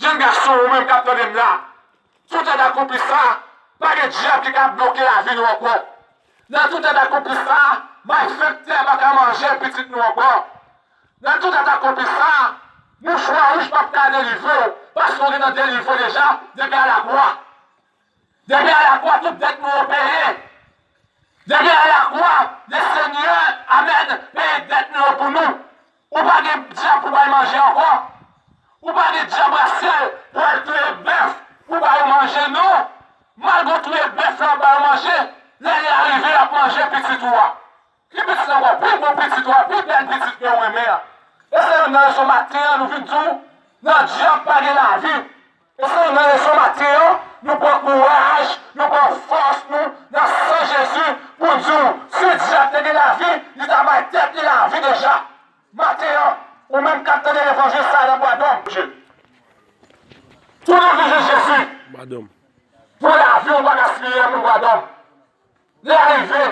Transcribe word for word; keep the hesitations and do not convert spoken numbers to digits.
Jenn gason, ou menm k ap tande m la, tout èd akonpli sa, pa gen dyab ki ka bloke lavi nou ankò. Nan tout èd akonpli sa, malfektè pa ka manje pitit nou ankò. Nan tout èd akonpli sa, mouchwa wouj p ap ka delivre w, paske w gentan delivre deja depi alakwa. Depi alakwa, tout dèt nou yo peye. Depi alakwa, Lesenyè, amèn, peye dèt nou yo pou nou. Ou pa gen dyab pou bay manje ankò. Ou pa gen dyab rasyèl pou al touye bèf pou ba yo manje, non. Malgre w touye bèf la, w ba yo manje, lè li arive, y ap manje pitit ou a. Ki pitit ankò? Pi bon pitit ou a, pi bèl pitit ke w renmen an. E se youn nan rezon maten an nou vin di w, nan dyab pa gen lavi. E se youn nan rezon maten an, nou pran kouraj, nou pran fòs nou nan san Jezi pou n di w, si dyab te gen lavi, li ta bay tèt li lavi deja. Maten an, ou menm k ap tande levanjil sa a nan Bwadòm, tou nou vin jwenn Jezi. Bwadòm. Pou lavi w pa gaspiye, moun Bwadòm. Lè a rive,